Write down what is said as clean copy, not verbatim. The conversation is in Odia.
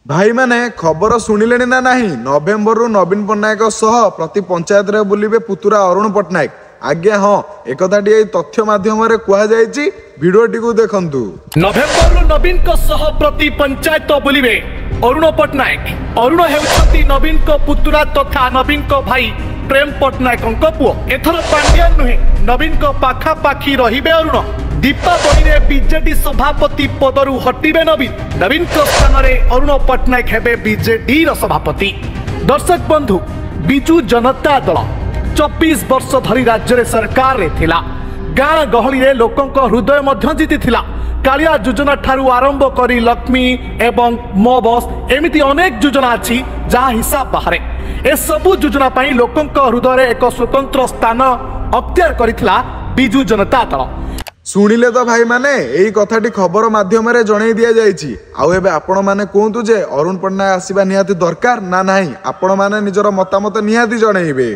ଭାଇମାନେ, ଖବର ଶୁଣିଲେଣି ନା ନାହିଁ? ନଭେମ୍ବରରୁ ନବୀନ ପଟ୍ଟନାୟକ ସହ ପ୍ରତି ପଞ୍ଚାୟତରେ ବୁଲିବେ ପୁତୁରା ଅରୁଣ ପଟ୍ଟନାୟକ। ଆଜ୍ଞା ହଁ, ଏକଥାଟି ଏଇ ତଥ୍ୟ ମାଧ୍ୟମରେ କୁହାଯାଇଛି। ଭିଡିଓଟିକୁ ଦେଖନ୍ତୁ। ନଭେମ୍ବରରୁ ନବୀନଙ୍କ ସହ ପ୍ରତି ପଞ୍ଚାୟତ ବୁଲିବେ ଅରୁଣ ପଟ୍ଟନାୟକ। ଅରୁଣ ହେଉଛନ୍ତି ନବୀନଙ୍କ ପୁତୁରା ତଥା ନବୀନଙ୍କ ଭାଇ ପ୍ରେମ ପଟ୍ଟନାୟକଙ୍କ ପୁଅ। ଏଥର ପାଣ୍ଡିଆନ ନୁହେଁ, ନବୀନଙ୍କ ପାଖାପାଖି ରହିବେ ଅରୁଣ। ଦୀପାବଳିରେ ବିଜେଡି ସଭାପତି ପଦରୁ ହଟିବେ ନବୀନ। ନବୀନଙ୍କ ସ୍ଥାନରେ ଅରୁଣ ପଟ୍ଟନାୟକ ହେବେ ବିଜେଡିର ସଭାପତି। ଦର୍ଶକ ବନ୍ଧୁ, ବିଜୁ ଜନତା ଦଳ 24 ବର୍ଷ ଧରି ରାଜ୍ୟରେ ସରକାରରେ ଥିଲା। ଗାଁ ଗହଳିରେ ଲୋକଙ୍କ ହୃଦୟ ମଧ୍ୟ ଜିତିଥିଲା। କାଳିଆ ଯୋଜନା ଠାରୁ ଆରମ୍ଭ କରି ଲକ୍ଷ୍ମୀ ଏବଂ ମୋ ବସ୍, ଏମିତି ଅନେକ ଯୋଜନା ଅଛି ଯାହା ହିସାବ ବାହାରେ। ଏସବୁ ଯୋଜନା ପାଇଁ ଲୋକଙ୍କ ହୃଦୟରେ ଏକ ସ୍ୱତନ୍ତ୍ର ସ୍ଥାନ ଅକ୍ତିଆର କରିଥିଲା ବିଜୁ ଜନତା ଦଳ। ଶୁଣିଲେ ତ ଭାଇମାନେ, ଏଇ କଥାଟି ଖବର ମାଧ୍ୟମରେ ଜଣେଇ ଦିଆଯାଇଛି। ଆଉ ଏବେ ଆପଣମାନେ କୁହନ୍ତୁ ଯେ ଅରୁଣ ପଟ୍ଟନାୟକ ଆସିବା ନିହାତି ଦରକାର ନା ନାହିଁ? ଆପଣମାନେ ନିଜର ମତାମତ ନିହାତି ଜଣେଇବେ।